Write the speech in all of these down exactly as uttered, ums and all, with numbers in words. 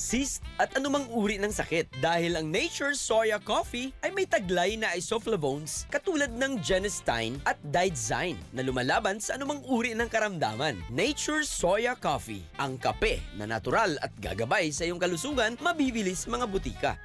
cyst, at anumang uri ng sakit, dahil ang Nature's Soya Coffee ay may taglay na isoflavones katulad ng genistein at daidzein na lumalaban sa anumang uri ng karamdaman. Nature's Soya Coffee, ang kape na natural at gagabay sa iyong kalusugan, mabibili sa mga butika.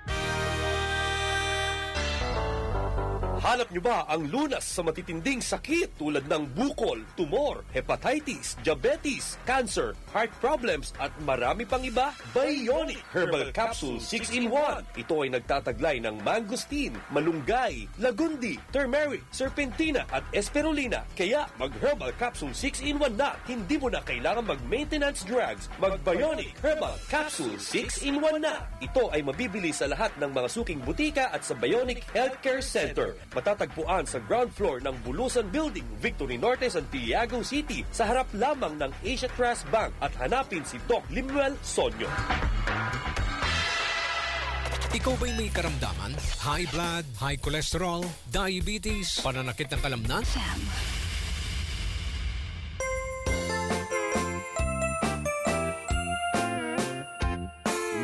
Hanap nyo ba ang lunas sa matitinding sakit tulad ng bukol, tumor, hepatitis, diabetes, cancer, heart problems, at marami pang iba? Bionic Herbal Capsule six in one. Ito ay nagtataglay ng mangosteen, malunggay, lagundi, turmeric, serpentina, at espirulina. Kaya mag-Herbal Capsule six in one na. Hindi mo na kailangan mag-maintenance drugs. Mag-Bionic Herbal Capsule six in one na. Ito ay mabibili sa lahat ng mga suking butika at sa Bionic Healthcare Center. Matatagpuan sa ground floor ng Bulusan Building, Victory Norte, Santiago City, sa harap lamang ng Asia Trust Bank, at hanapin si Doc Limuel Sonyo. Ikaw ba'y may karamdaman? High blood, high cholesterol, diabetes, pananakit ng kalamnan?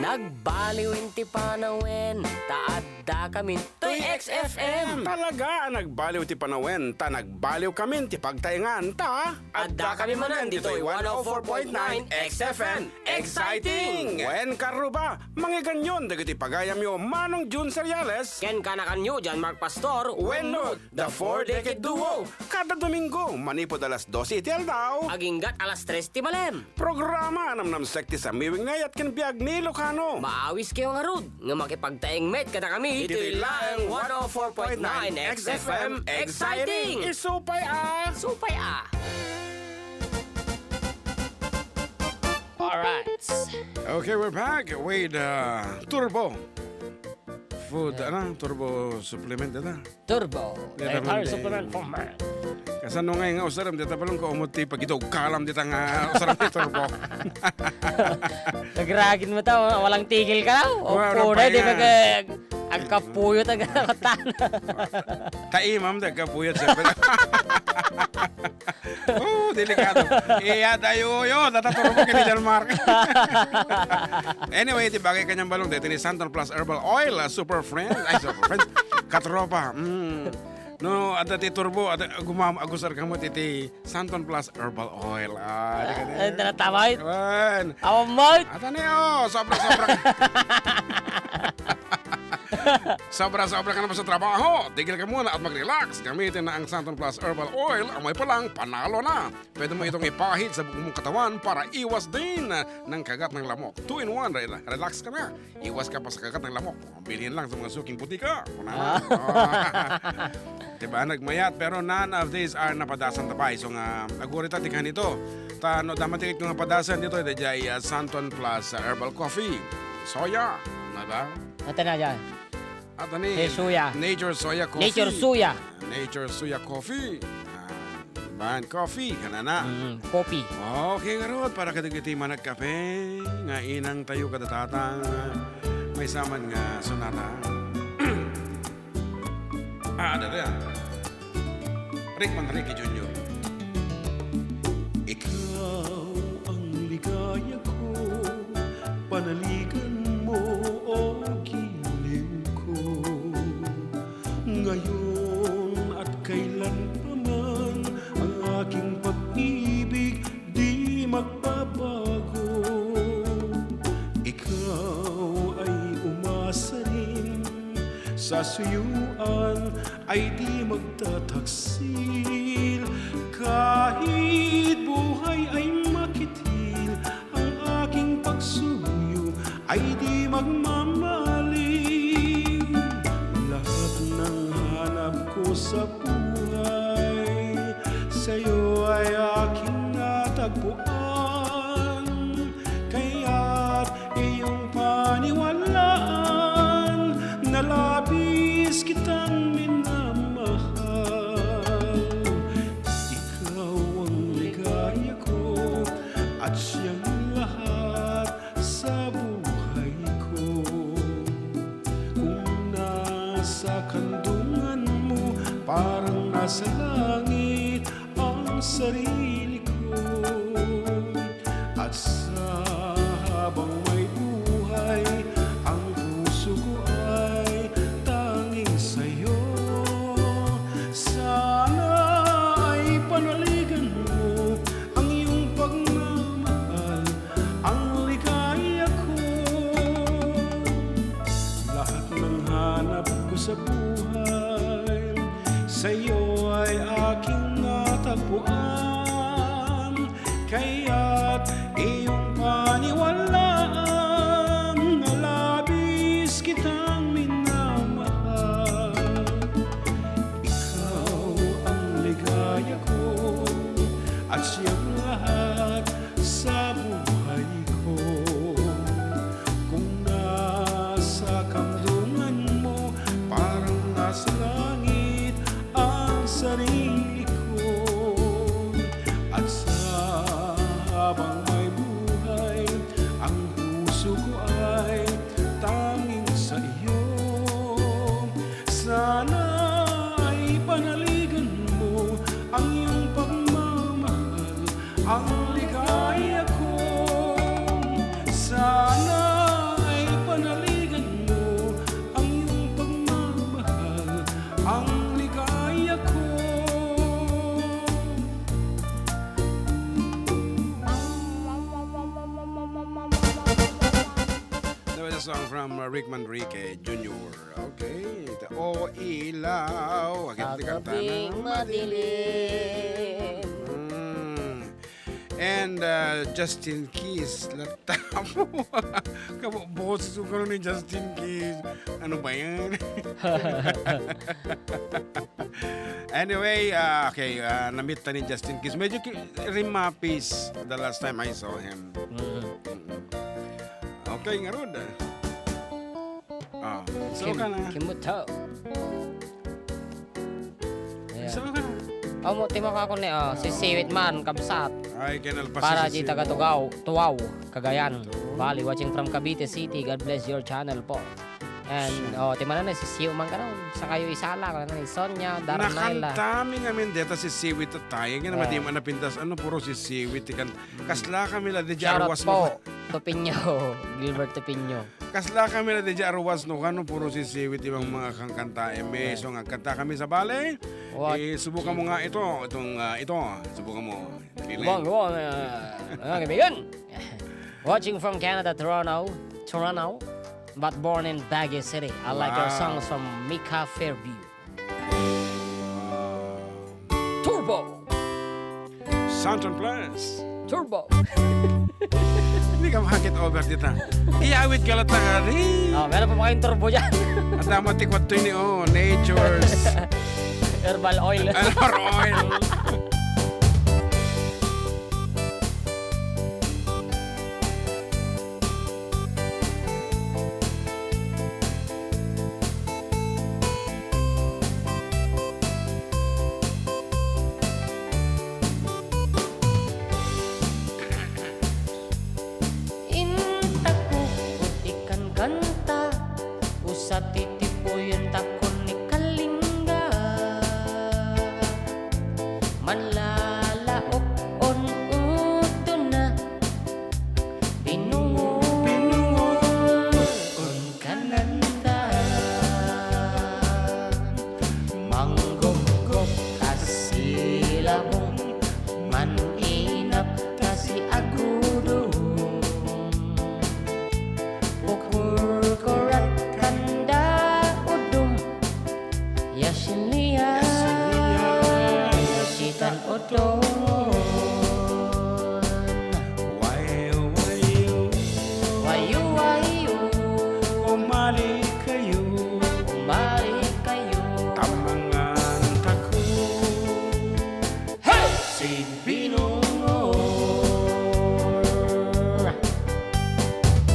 Nagbaliw ti panawen, ta adda kami toy X F M. Talaga a nagbaliw ti panawen, ta nagbaliw kami ti pagtaengan, ta adda kami manen ditoy one oh four point nine X F M. Exciting! Wen karuba, mangganyon dagiti pagayamyo Manong Jun Seriales ken kanakanyo John Mark Pastor wenno The Four Decade Duo. Kada Domingo, manipud alas dose iti aldaw, aginggat alas tres ti malem. Programa a namnamsek ti samiwing nga ayat ken biag ni Ilocano. Maawis kayo ngarud nga makipagtaeng met kadakami. Iti laeng one oh four point nine X F M, exciting! Isupay a! Supay a! Alright. Okay, we're back with uh, Turbo Food, ano? Turbo Supplement, ano? Turbo. Dita Entire man, eh. Supplement for man. Kasano nga nga usarem, dita balong ko umot ti pagitog kalam dita nga usarem ti Turbo. Nagragin mo ta, walang tigil ka na. O, wala puna, pa di yan. Mag-, agkapuyot ang katan. Kaimam, di agkapuyot, siyempre. Oh, delikado. Iya, tayo yun. Nataturo mo kini John Mark. Anyway, ti bagay kanyang balong, dito ni Santon Plus Herbal Oil, ah, super friend. Ay, super friend. Katropa. Mm. No, adda ti Turbo, adda, gumam-, agusar ka mo ti, ti Santon Plus Herbal Oil. Ah, di ka Ah, din. Ito na tama, eh. Awan. Awan, mate. Ata ni, oh, sobra-sobra. Sobra-sobra ka na ba sa trabaho? Tigil ka muna at mag-relax. Gamitin na ang Santon Plus Herbal Oil. Amoy pa lang, panalo na. Pwede mo itong ipahid sa buong mong katawan para iwas din ng kagat ng lamok. Two-in-one, re-, relax ka na. Iwas ka pa sa kagat ng lamok. Bilhin lang sa mga suking butika. Una na. Ah. Oh. Diba, nagmayat, pero none of these are napadasan ta pa. So nga, agurita ti kanito. Ta, no, dama ti nga padasan dito, iti jay, ah, Santon Plus, ah, Herbal Coffee. Soya. Diba? Ata na dyan. At ani, Hey, Soya. Nature Soya Coffee. Nature Soya. Nature Soya Coffee. Ah, diba? Coffee, kanana. Mm, coffee. Okay, ngarud, para kadagiti managkape, nga inang tayo kada tatang, ah, may saman nga sonata. Ah, ada to yan. Rick Manrique Junior. Ikaw ang ligaya ko, panaligan mo o giliw ko. Ngayon at kailan pa man, ang aking pag-ibig di magbabago. Ikaw ay umasa rin sa suyuan ay di magtataksil. Kahit buhay ay makitil, ang aking pagsuyo ay di magmamaliw. Lahat ng hanap ko sa buhay, sa'yo ay aking natagpuan. Kaya't iyong paniwalaan na labis kitang minamahal. Ikaw ang ligaya ko at siyang lahat sa buhay ko. Kung nasa kandungan mo, parang nasa langit ang sarili ko. At sa habang may buhay, Song from, uh, Rick Manrique Junior. Okay. O ilaw. Agad Sa ti kanta gabing na madilim. Mm. And, uh, Justin Keys. Latam. Kabo-, boses ko karon ni Justin Keys. Ano ba yan? Anyway, ah, okay, ah, na-meet ta ni Justin Keys. Medyo ki-, rimapis the last time I saw him. Mm. Mm-mm. Okay, ngarud. Ah, so Kim-, ka na. Kimuto. Ayan. So ka na. Amo, ti makakon ni, ah, si Siwit man, kabsat. Ay, kinalpas Para si di Siwit. Taga Tugao, Tuaw, Cagayan. Ito. Bali, watching from Cavite City. God bless your channel po. And, oh, ti manana, si Siwit man karon. Sakayo isala, kanan ni Sonia, Darnayla. Nakanta mi ngamin deta si Siwit tayo. Nga naman, di man napintas, ano, puro si Siwit, ti kan-, kasla kami la, di Shout out Jarwas po. Mo. Topinyo, Gilbert Topinyo. Kasla kami na di arwas no kano, puro si Siwit ibang mga kangkanta, eh, may so nga kanta kami sa bale. What? Eh, subukan mo nga ito, itong, ah, ito, subukan mo. Feeling. Wrong, wrong, ah, mga kaibigan. Watching from Canada, Toronto, Toronto, but born in Baguio City. I like your Wow. songs from Mika Fairview. Turbo! Santon Plus. Turbo! Hindi ka makakit over dita. Iyawit ka lang ta, eh. Oh, meron pa ba kayong turbo dyan? At dapat ti kwatro ini, oh, Nature's Herbal oil. Herbal oil. Intaku ti kangkanta, usa ti tipuyen takon ni Kalinga. Manlalaok on utona, binungor, binungor on kananta. Manggopgop kasi labong, man-inap kasi agudong. Pukurkurat kanda udom, yasilia, yasitan udom. Wayo, wayo. Wayo, wayo. Umali kayo. Umali kayo. Tamangan tako. Hey! Si Binungor.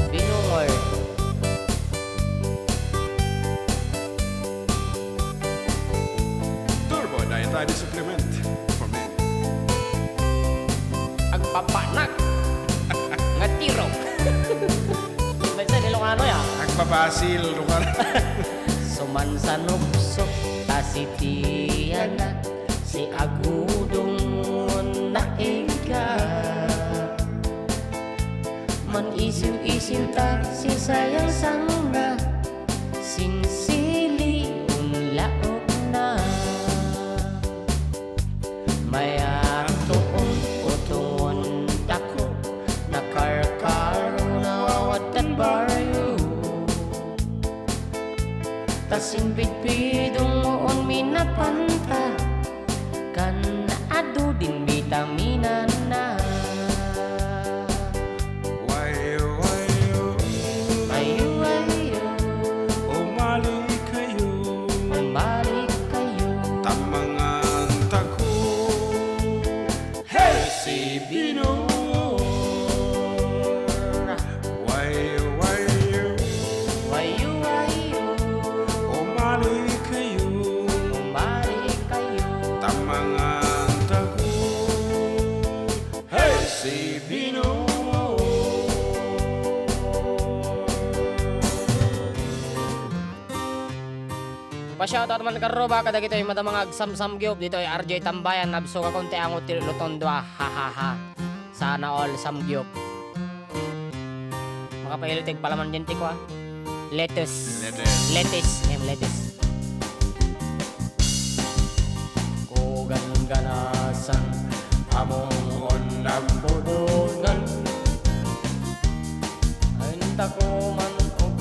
Binungor. Turbo Dietary Supplement for Men. Agpapanak. Nga tiro. Medyo Ilongano ya. Agpabasil, lugar. Sumansanupsop, ta si Tiana, si Agudong naigga. Man-isiw-isiw ta si Sayang Sanga, sinsili unlaokna. Mayat tuon utungon tako, nakarkaro na awaten baryo. Ta sinbidbidong moon minapanta, kan adu din bitaminana. Wayo, wayo. Wayo, wayo. Umali kayo. Umali kayo. Tamangan tako. Hey! Si Binor. Wayo, wayo. Wayo, wayo. Umali kayo. Umali kayo. Tamangan tako. Hey, si Bino. Pa-shoutout man karuba kadagitoy madama nga agsamsamgiop ditoy R J Tambayan, nabsogakon ti angot ti lutondua, ha, ha, ha. Sana all samgiop. Makapailitig pala man dyan ti kua. Lettuce. Lettuce. Lettuce. Em, lettuce. Kugan ganasan, among on nagbudugan. Ay, nagtako man og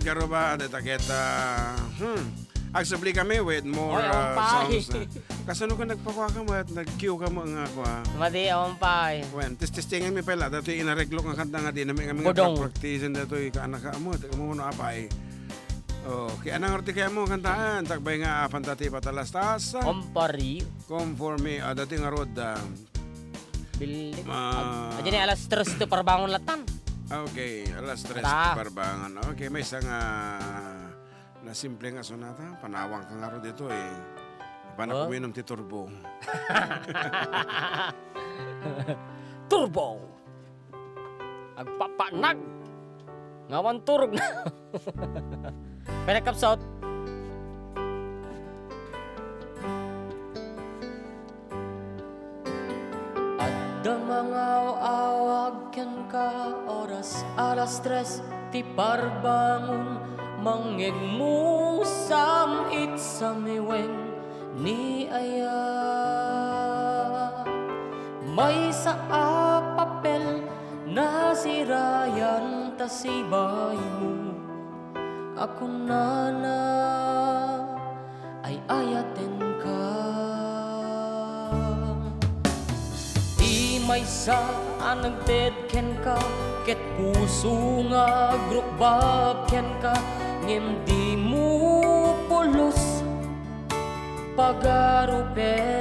Karuba, dita ket, ah, hmm. Agsubli kami with more, Oy, ah, ompay. Songs na. Kasano ka nagpakua ka met? Nag-cue ka met nga kua? Madi, ompay. Wen, tis-, testingan mi pay la, datoy inareglo nga kanta nga di nami kami nga Bodong. Practice-en datoy, kaana ka mo, teka mo, no, apay. Oh, kay anang arti kaya mo kantaan, tagbay nga apanta ti patalastas. Ompari. Conforme, ah, datoy nga road, ah, Bil-, Ma- ad-, adya ni alas tres ti parbangon latan. Okay, alas tres Ata. Parbangon. Okay, maysa nga nasimple nga sonata. Panawang ka nga ro dito eh. Panak Oh. Uminom ti turbo. Turbo! Agpapanag! Ngawan turog na. Pwede kapsot. Adda mangaw-awag kenka, oras alas tres ti parbangon, mangngegmusam itsamiweng ni aya. Maysa a papel nasirayan ta sibaymo a kunana, ay-ayatenka. Ti maysa a nagted kenka, ket puso nga agrukbab kenka, ngem dimo pulos pagarupen.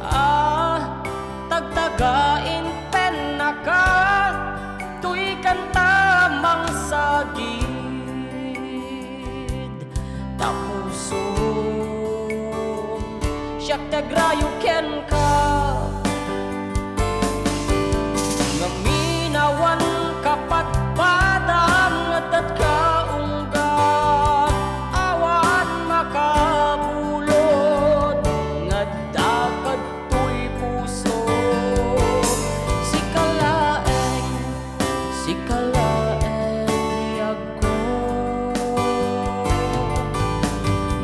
Ah, tagtagain pennaka, toy kanta mangsagid ta pusom. Siak ti agrayo kenka. Ngamin awan kapatpatam nga datka ungga, awan makabulod nga adda kadtoy puso. Sika laeng, sika laeng biagko.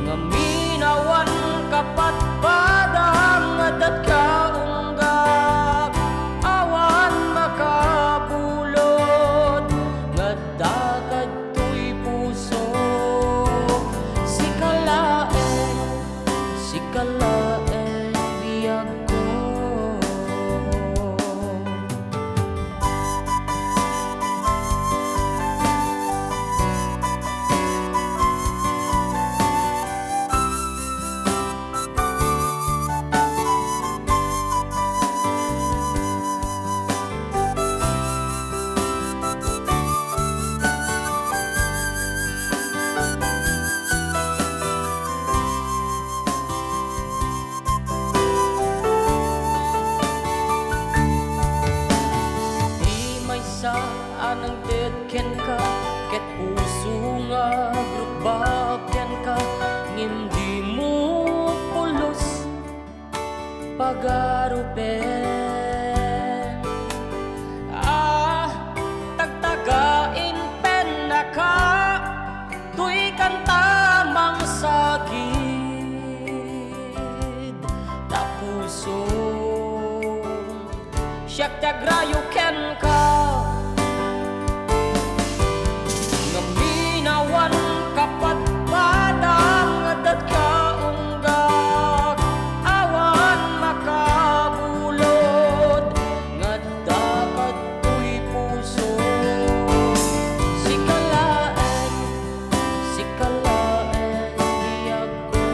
Ngamin awan kapatpadam nga datka ungga, awan makabulod nga adda kadtoy puso. Sika laeng, sika laeng biagko. Ti maysa a nangted kenka, ket puso nga agrukbab kenka, ngem dimo pulos pagarupen. Ah, tagtagain pennaka, toy kanta mangsagid ta puso. Siak ti agrayo kenka. Ngamin awan kapatpatam nga datka unggak, awan makabulod nga adda kadtoy puso. Sika laeng, sika laeng biagko.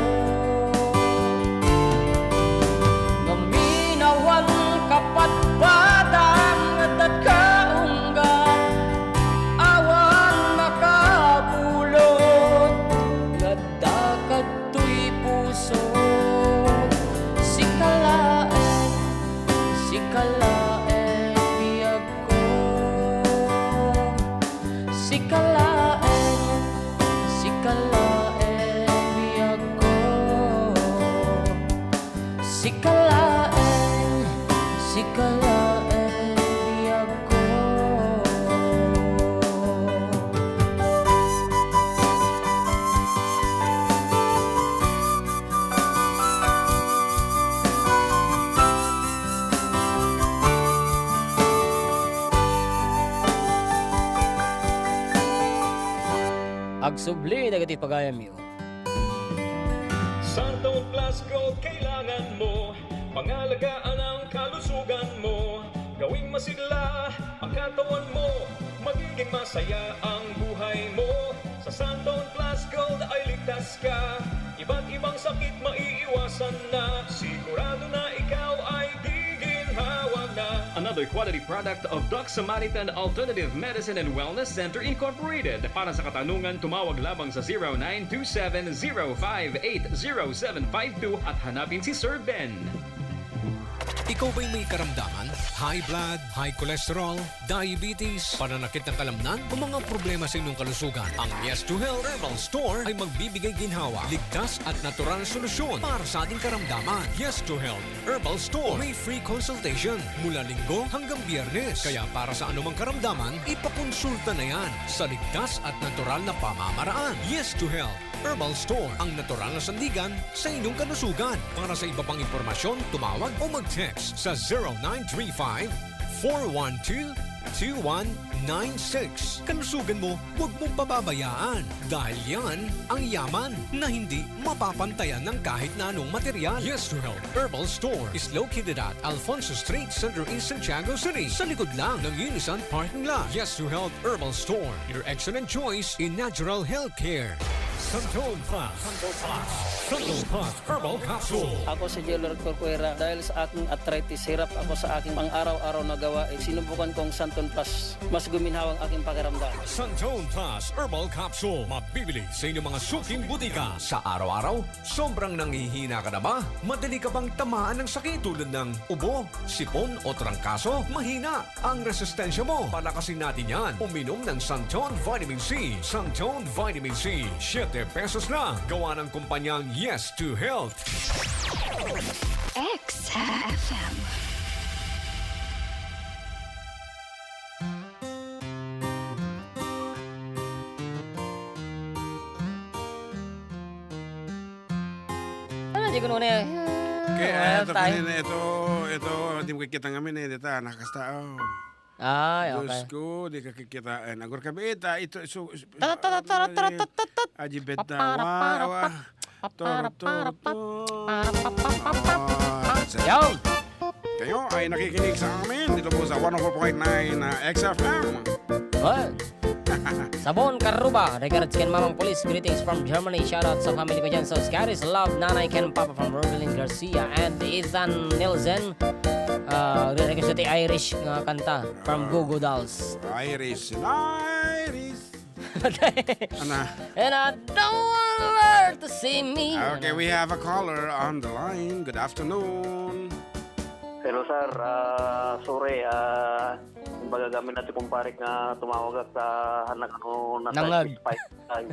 Ngamin awan kapatpatam nga datka unggak, awan makabulod nga adda kadtoy puso. Sika laeng, sika laeng biagko. Sika laeng, sika laeng biagko. Sika laeng, sika laeng biagko. Agsubli dagiti pagayamyo. Santon Plus Gold kailangan mo. Pangalagaan ang kalusugan mo. Gawing masigla ang katawan mo. Magiging masaya ang buhay mo. Sa Santon Plus Gold ay ligtas ka. Iba't ibang sakit maiiwasan na. Sigurado na ikaw ay giginhawa na. Another quality product of Doc Samaritan Alternative Medicine and Wellness Center Incorporated. Para sa katanungan, tumawag lamang sa zero nine two seven zero five eight zero seven five two at hanapin si Sir Ben. Ikaw ba'y may karamdaman? High blood, high cholesterol, diabetes, pananakit ng kalamnan, o mga problema sa inyong kalusugan? Ang Yes to Health Herbal Store ay magbibigay ginhawa, ligtas at natural na solusyon para sa ating karamdaman. Yes to Health Herbal Store. May free consultation mula Linggo hanggang Biyernes. Kaya para sa anumang karamdaman, ipakonsulta na yan sa ligtas at natural na pamamaraan. Yes to Health Herbal Store, ang natural na sandigan sa inyong kalusugan. Para sa iba pang impormasyon, tumawag o mag-text sa zero nine three five, four one two, two one nine six. Kalusugan mo, huwag mong pababayaan. Dahil yan ang yaman na hindi mapapantayan ng kahit na anong material. Yes to Health Herbal Store is located at Alfonso Street, Central East, Santiago City, sa likod lang ng Unisan Parking Lot. Yes to Health Herbal Store, your excellent choice in natural health care. Santon Plus. Santon Plus. Santon Plus Herbal Capsule. Ako si Jelor Corcuera. Dahil sa aking arthritis, hirap ako sa aking pang-araw-araw na gawain. Sinubukan kong Santon Plus. Mas guminhawa ang aking pakiramdam. Santon Plus Herbal Capsule. Mabibili sa inyong mga suking butika. Sa araw-araw, sobrang nanghihina ka na ba? Madali ka bang tamaan ng sakit tulad ng ubo, sipon o trangkaso? Mahina ang resistensya mo. Palakasin natin yan. Uminom ng Santon Vitamin C. Santon Vitamin C, siete pesos lang. Gawa ng kumpanyang Yes to Health. X F M. Ano, di ko nuna, eh. Kaya, Ah, ito, tayo. Kanina, ito, ito, di mo kikita ngamin, eh, dita, nakasta, oh. Ay, Diyos okay. Ko, di ka kikitain. Agur ka, beta, ito, so, so, Tara, tara, tara, tara, tara, tara. Aji, beta, Papara, wa, para, wa. Pap, papara, Toro, para, toro, pap, toro. Para, pap, pap, pap, pap, Ah, pap. Yo! Kayo ay nakikinig sa amin dito po sa one oh four point nine, ah, X F M. What? Sabon Karuba, regards ken Mamang Police, greetings from Germany. Shout out sa family ko dyan sa Scaris. Love, Nanay ken Papa from Rodelin Garcia and Ethan Nielsen. Ah, request ti Irish nga kanta from Gugu Dolls. Irish, Irish. Ana. And I don't want her to see me. Okay, we have a caller on the line. Good afternoon. Hello, sir. Ah, sorry, ah, kumbaga kami na ti kumparik nga tumawag at, ah, anak ano, na Nangag. Five.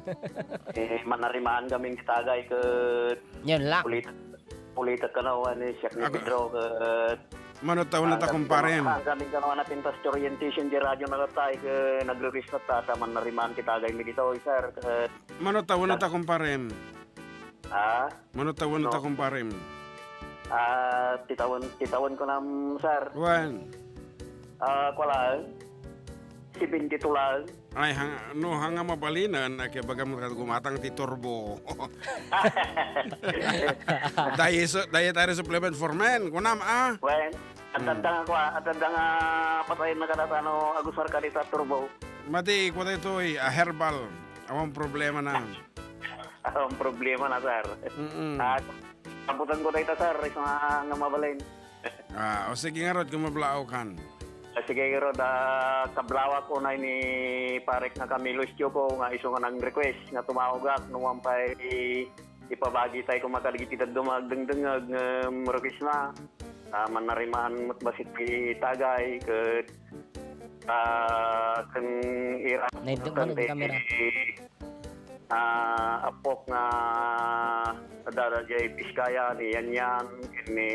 Eh, manarimaan kami ng tagay ket Yun lang. Ulit, ulit ka na, ano, siya ni Pedro, ket Mano taon na ta, kumpare? Ang kami ka naman natin, tas orientation di radyo na tayo, ket nagre-request na ta, ta manarimaan ti tagay mi dito, sir, ket Mano taon na ta, kumpare? Ha? Mano taon na ta, kumparem? Ah, ti taon, ti taon ko na, sir. Wen? Ah, kua lang. Seventy-two lang. Ay, hang-, no, hanga mabalinen, ay, kaya baga mo gumatang ti turbo. Diet, dietary supplement for men. Kunam, ah? Wen, at Hmm. tanda nga kua, at tanda nga patayin na kada tano, agusar ka dita turbo. Mati, kua daytoy, ah, herbal. Awan problema na. Ang problema na, sir. Mm-mm. Ah, abutan ko dayta, sir, isu nga, nga mabalin. Ah, o sige ngarud, kung mablaaw kan. Ah, sige ngarud, ah, kablawak ko na ni Parek nga Camilo Estioco nga isu nga nag-request nga tumawagak no wan pay ipabagi tayo kung makadagiti dadduma agdengdengag nga request na. Ah, manarimaan met bassit ti tagay, ket, ah, ken ira Naiddo man ti kamera. Ah, apok nga adda jay Biskaya, ni Yanyan, ni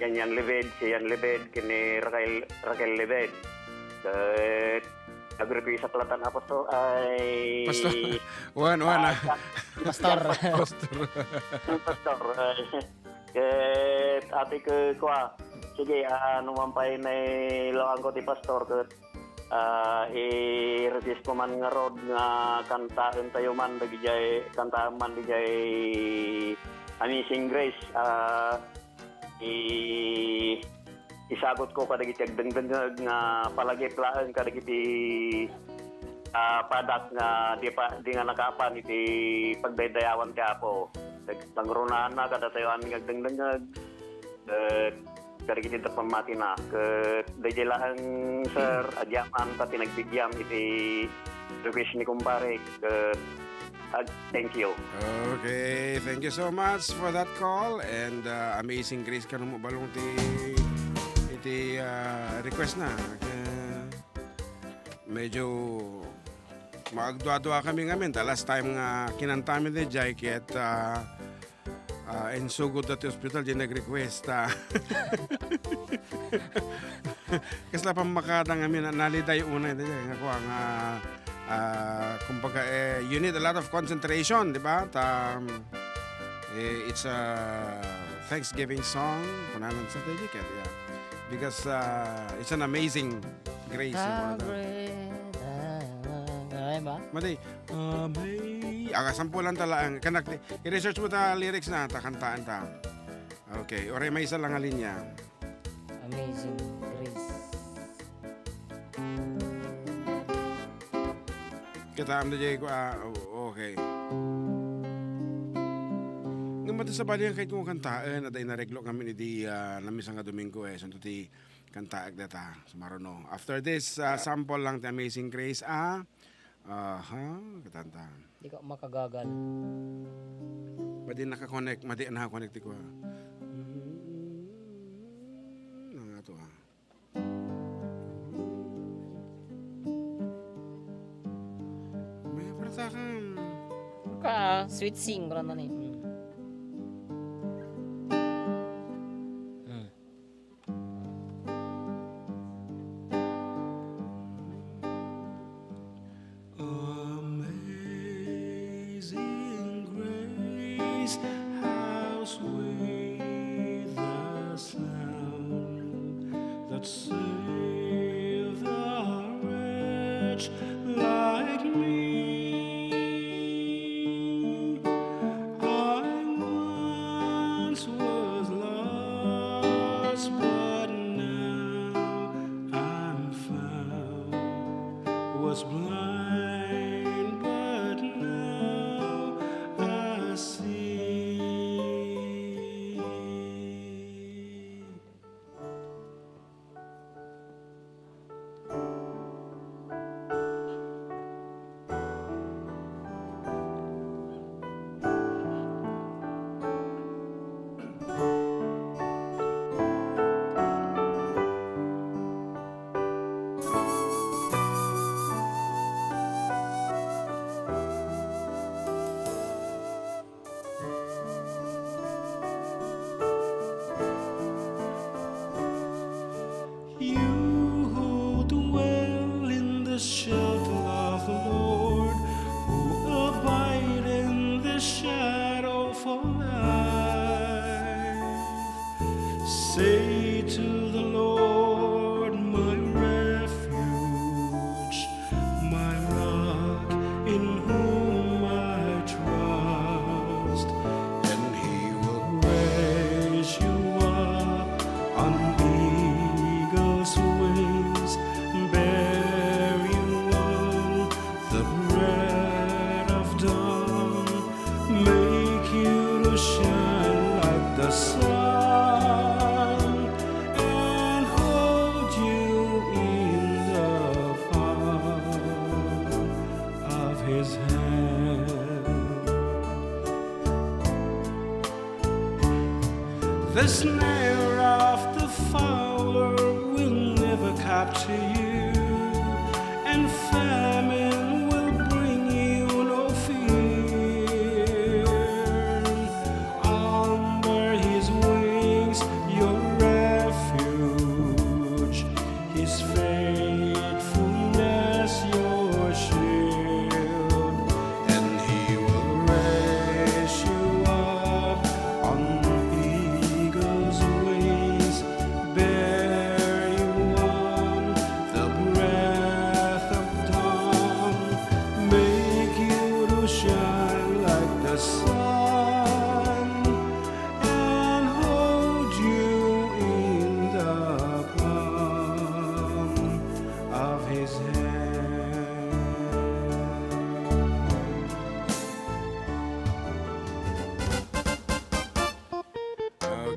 Yanyan Lebed, si Yan Lebed, ken ni Raquel, Raquel Lebed. Ket nagrequest a platan, Apo, to ay Pastor. Wan, wan, ah, ah. Pastor. Pastor. Pastor. Ay. Ket ati ke kua. Sige, ah, no man pay nailawanko ti pastor, ket, Ah, i-request ko man ngarud nga kantaentayo man dagidiay, kantaen man didiay Amazing Grace. Ah, i-, isagutko kadagiti agdengdengngeg nga palagip laeng kadagiti, ah, padak nga di pa, di nga nakaapan iti pagdaydayawan ti Apo. Nag-, nangrunaan na kadatayo amin nga agdengdengngeg. Ket kadagiti da pammatina, ket daydiay laeng, sir, agyamanak ta pinagbibiam iti request ni kumpare. Ket ag-, thank you. Okay, thank you so much for that call and, uh, Amazing Grace, kano mo balong ti, iti, uh, request na. Uh, medyo maagdua-dua kami ngamin. The last time nga kinanta mi daydiay ket, uh, Ah, insugod da ti ospital, di nag-request, ah. Kasla pammakada ngamin, naliday unay, di, nga kuan nga, ah, kumbaga, eh, you need a lot of concentration, di ba? Ta, um, eh, it's a Thanksgiving song, kunanan sa, di, di, yeah. Because, ah, it's an amazing grace, How yung mga great thou-, thou-, ay ba? Madi, amazing. Aga, sampulan ta laeng. Kanak, i-research mo ta lyrics na, ta kantaan ta. Okay, oray maysa lang a linya. Amazing Grace. Kita am da jay ko, ah, o-, okay. Ngem mati sabali nga kayat ko kantaen, adda inareglo ngamin idi, ah, namaysa nga Domingo, eh, santo ti kantaek data, sumaruno. After this, ah, sample lang ti Amazing Grace, ah, Aha, katantan. Di ka makagagal. Madi naka-connect, madi naka-connect ti kua. Mhm. Nang ato, ah. May paratakan. Ka, sweet sing, kurang na ni. Hmm. Hmm. Amazing grace, how sweet the sound that saved a wretch like me. I once was lost, but now I'm found. Was blind, but now I see. You who dwell in the shelter of the Lord, who abide in the shadow of life, say to the Lord, my refuge, my rock in whom I trust, and he will raise you up on eagle's wings, bear you on the bread of dawn, make you to shine like the sun, and hold you in the palm of his hand. The snare of the fowler will never capture you, and famine will bring you no fear. Under his wings, your refuge, his faithfulness, your shield, and he will raise you up on eagle's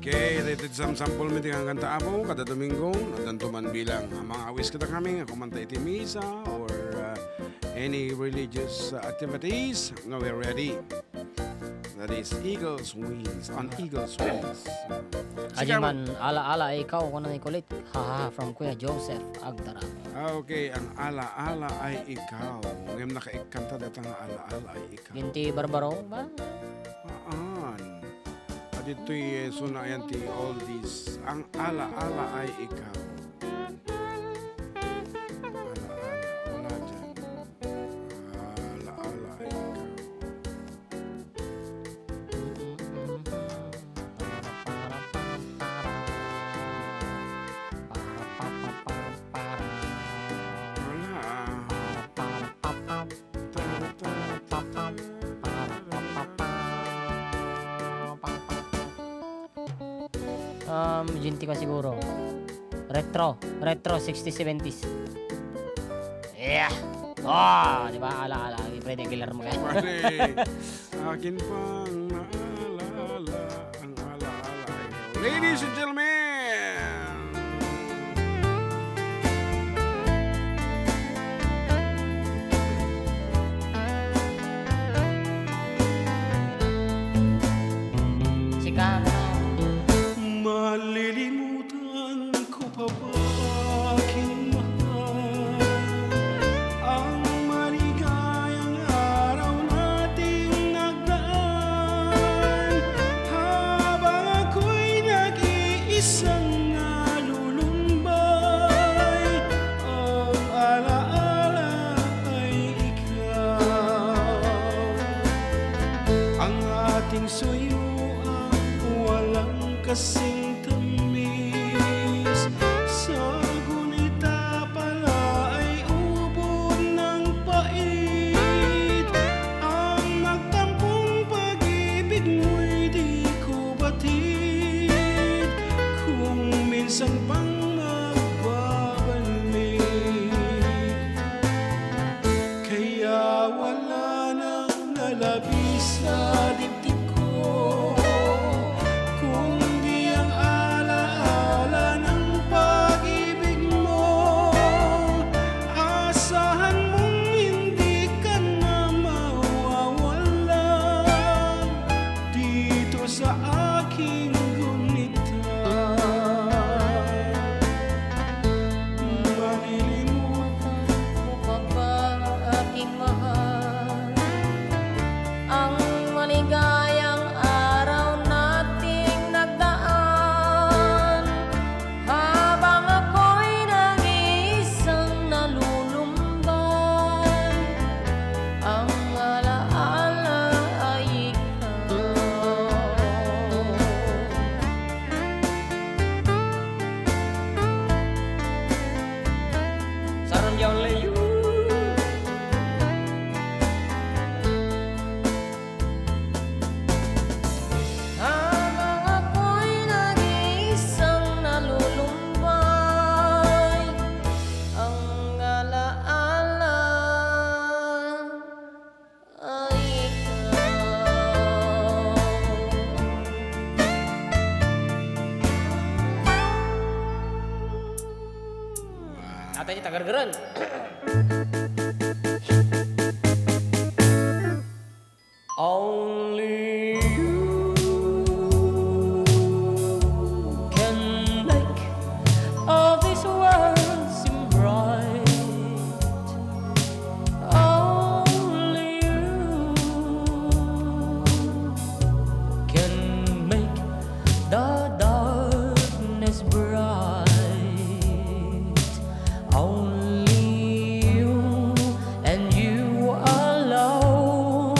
Okay, daytoy ti samsampulmi ti kanta, Apo, kada Domingo, addanto man bilang, ah, mangawis kadakami nga kumanta iti misa or, ah, any religious, ah, activities, nga we're ready. That is Eagle's Wings, on Eagle's Wings. Adi man, ala-ala ay ikaw, kuno ni Kulit. Ha, ha, ha, from Kuya Joseph Agdara. Ah, okay, ang ala-ala ay ikaw. Ngem nakaikkanta dayta nga ala-ala ay ikaw. Ginti Barbaro ba? Haan. Aditoy, eh, suna yan ti oldies. Ang ala-ala ay ikaw. Ala-ala. Wala dyan. Ala-ala ay ikaw. Wala, ah. Um, Ginti ka siguro. Retro. Retro sixties, seventies. Yeah! Oh, di ba? Ala, ala. Freddie Aguilar mo kaya. Pare, akin pang maalala ang ala-ala. Ladies and gentlemen! Sika. Malilimutan ko pa ba, aking mahal, ang maligayang araw nating nagdaan? Habang ako'y nag-iisang nalulumbay, ang alaala ay ikaw. Ang ating suyuang walang kasing tamis, sa gunita pala ay ubod ng pait. Ang nagtampong pag-ibig mo'y di ko batid, kung minsan pang magbabalik. Kaya wala nang nalabi sa dibdib ko, kundi ang alaala ng pag-ibig mo. Asahan mong hindi ka na mawawala dito sa aking gunita. Malilimutan mo pa ba, aking mahal, ang maligayang araw nating nagdaan? Habang ako'y nag-iisang nalulumbay, ang alaala ay ikaw. Sarang yaw layo. Habang ako'y nag-iisang nalulumbay, ang alaala ay ikaw. Atay, tagargaran. Only you can make all this world seem bright. Only you can make the darkness bright. Only you and you alone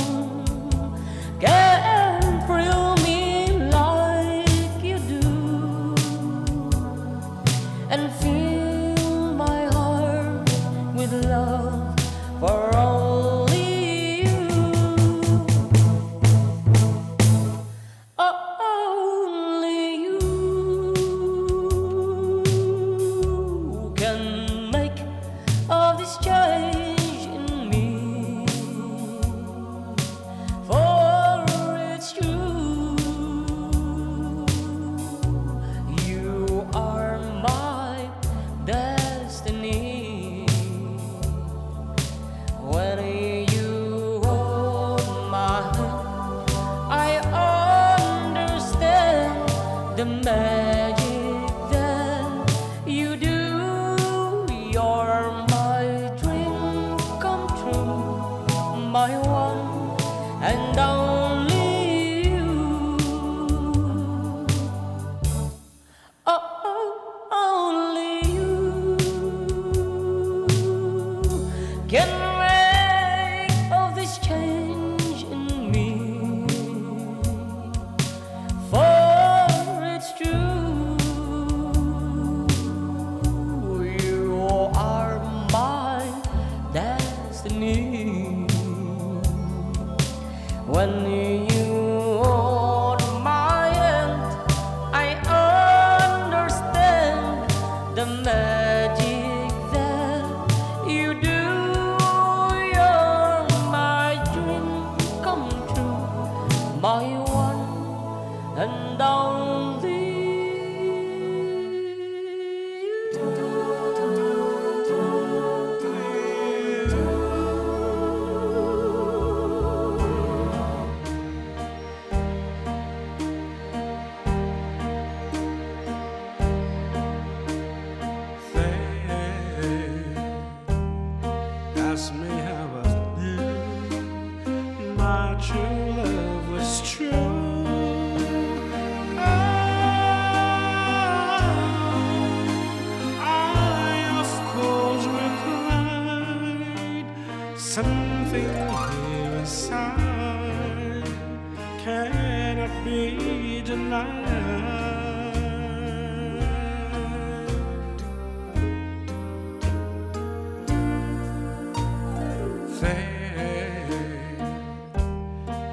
And only you, oh, oh, only you can make all this change in me. For it's true, you are my destiny. When you hold my hand, I understand the magic that you do. You're my dream come true, my one and only. Ask me how I knew my true love was true. I, I, of course, replied, something here inside cannot be denied. They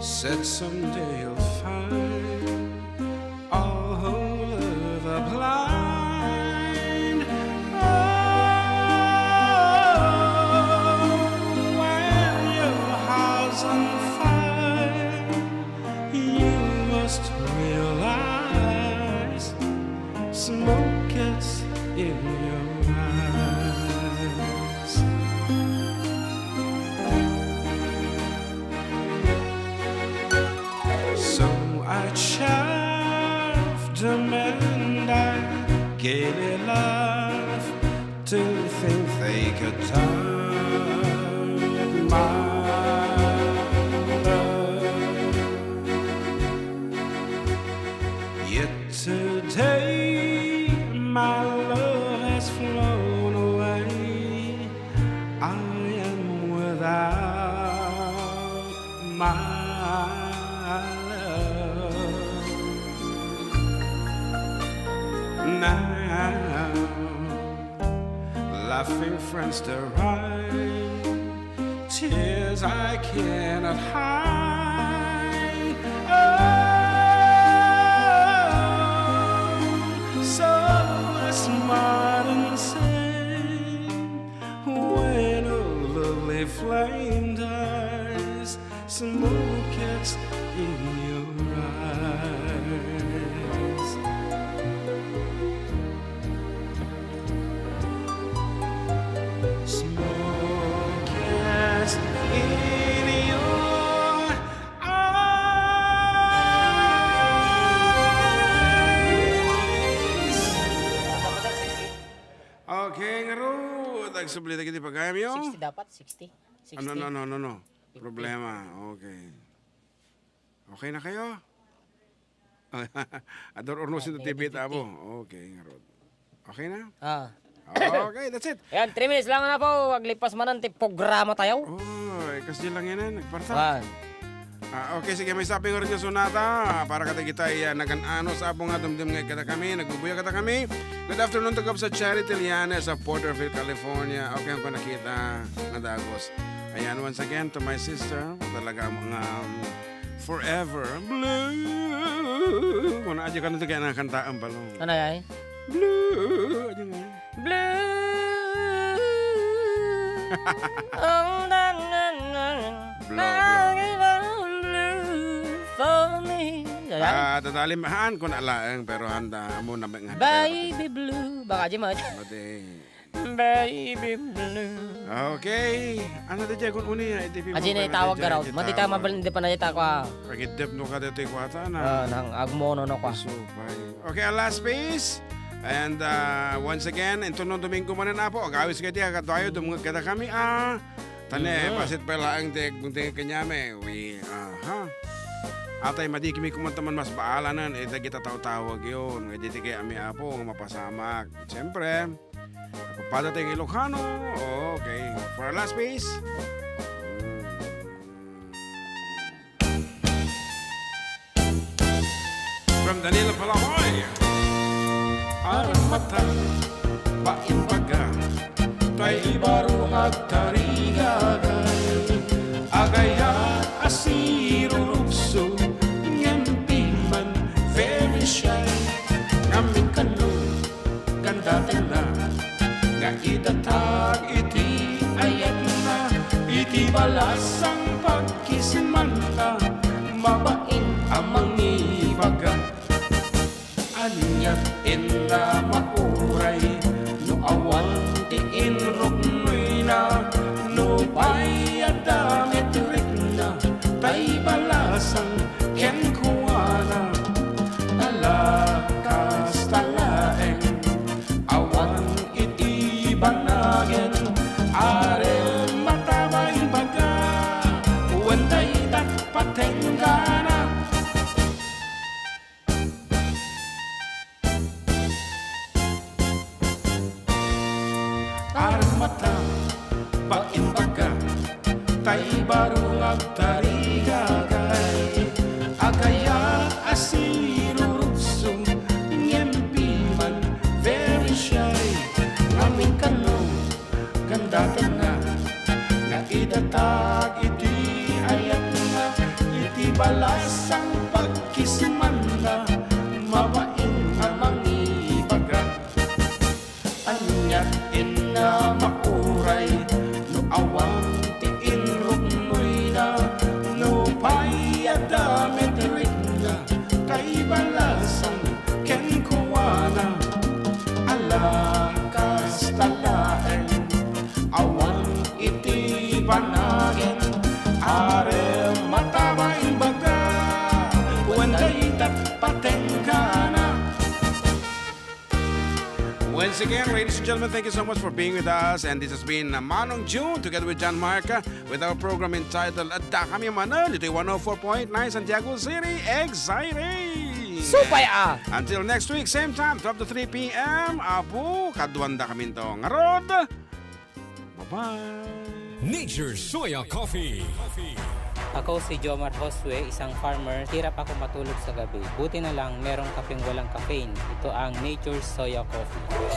said someday you'll find all who love are blind. Oh, when your heart's on fire, you must realize smoke gets in your eyes. So I chaffed them and I gaily laughed to think they could turn my love. Yet today my love has flown away. I am without my love. Now, laughing friends deride, tears I cannot hide. Oh, so I smile and say, when a lovely flame dies, smoke gets in your eyes. Smoke gets in your eyes. Okay, ngarud, agsubli dagiti pagayamyo. Sixty dapat, sixty. Ano, sixty. No, no, no, no, no. Fifty. Problema. Okay. Okay na kayo? Ador urno sin T V tabo. Okay, ngarud. Okay na? Ah. Okay, that's it. Ayan, three minutes lang na po. Aglipas manen ti programa tayo. Oy, kas di lang yan, nagparta. Ah. Ah, okay, sige, may sabi nga rin nga sonata para kadagitay, ah, nagan-ano sa apo nga dumdum nga kada kami, nagbubuya kada kami. Good afternoon to Gabs Charity Lianes of Porterville, California. Okay, ang nakita nga dagos. Ayan, once again, to my sister, talaga mga, um, forever blue. Kung na, adya ka na ito kaya nakantaan, balong. Ano yan? Blue. Adya nga. Blue. Oh, na, na, na. Blue, blue. Blue for me. Yan. Ah, tatalim, haan ko na laeng, pero handa mo na nga. Baby blue. Baka di mo. Mati. Baby blue. Okay. Ano da dyan? Kung uni, eh, di Aji na itawag ka raw. Mati ta mabal, hindi pa na ita kwa. Pagidep no ka dito yung kwata na. Ah, nang agmono no kwa. Supay. Okay, a last piece. And, uh, once again, inton no Domingo manen, apo, agawis kayo di, agad tayo, dumungag kada kami, ah, Tane, aha, paset pay laeng ti agbunting kaniami. Wi, aha. Atay, madikimi koma man masbaalanen, eh, dagita tawtawagyo. Nga ditoy kayatmi, Apo, nga mapasamak. Siyempre, padpadi ti Ilocano. Okay. For our last piece. From Danilo Palaboy. Armata, baimbaga, tay baro nga agtarigagay. Agayat a sirurubso, ngem di man very shy. Ngamin kano, gandatenna, nga idatag iti ayatna, iti balasang pagkismanna, mabain a mangibaga. Aniat inna mauray, no awan ti inruknoyna, no pay adda met rikna, tay balasang kenkuana. Ala, kasta laeng, awan iti banagen, arem mata baimbaga, wen dayta patenggana. Armata, baimbaga, tay baro nga agtarigagay. Agayat a sirurubso, ngem piman very shy. Ngamin kano, gandatenna, nga idatag iti ayatna, iti balasang pagkismanna, mabain a mangibaga. Aniat inna mauray, no awan ti inruknoyna, no pay adda met rikna, tay balasang kenkuana. Ala, kasta laeng, awan iti banagen, arem mata baimbaga, wen dayta patenggana. Once again, ladies and gentlemen, thank you so much for being with us. And this has been, uh, Manong June together with John Mark, uh, with our program entitled Adda Kami Manen, ditoy one oh four point nine Santiago City, Exciting! Supay a! Until next week, same time, twelve to three p m. Apo, kaduanda kaminto ngarud. Bye-bye! Nature Soya Coffee. Ako si Jomar Josue, isang farmer. Hirap ako matulog sa gabi. Buti na lang merong kapeng walang caffeine. Ito ang Nature Soya Coffee.